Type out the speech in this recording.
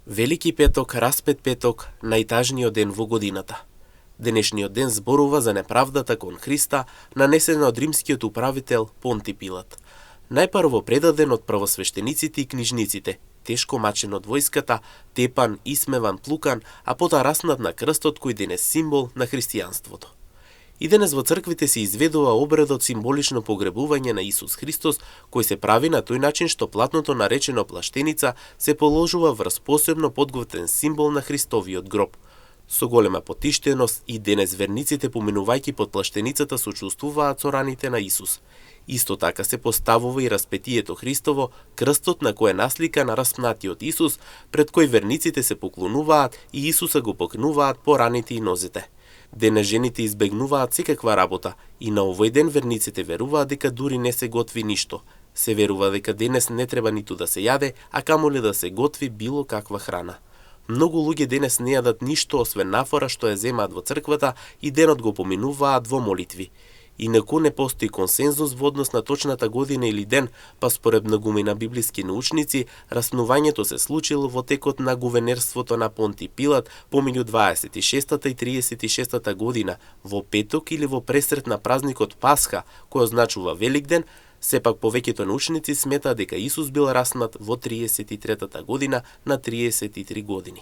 Велики петок, распет петок, најтажниот ден во годината. Денешниот ден зборува за неправдата кон Христа, нанесена од римскиот управител Понти Пилат. Најпрво предаден од првосвештениците и книжниците, тешко мачен од војската, тепан, исмеван, плукан, а потоа раснат на крстот кој денес символ на христијанството. И денес во црквите се изведува обредот символично погребување на Исус Христос, кој се прави на тој начин што платното наречено плаштеница се положува врз посебно подготвен символ на Христовиот гроб. Со голема потиштеност и денес верниците поминувајќи под плаштеницата сочувствуваат со раните на Исус. Исто така се поставува и распетието Христово, крстот на кој е наслика на распнатиот Исус, пред кој верниците се поклонуваат и Исуса го покнуваат по раните и нозете. Денес жените избегнуваат секаква работа и на овој ден верниците веруваат дека дури не се готви ништо. Се верува дека денес не треба ниту да се јаде, а камоли да се готви било каква храна. Многу луѓе денес не јадат ништо освен нафора што ја земаат во црквата и денот го поминуваат во молитви. Инаку не постои консензус во однос на точната година или ден, па според многумина библиски научници, раснувањето се случило во текот на гувенерството на Понти Пилат помеѓу 26-та и 36-та година, во петок или во пресрет на празникот Пасха, кој означува Великден. Сепак повеќето научници сметаат дека Исус бил раснат во 33-та година на 33 години.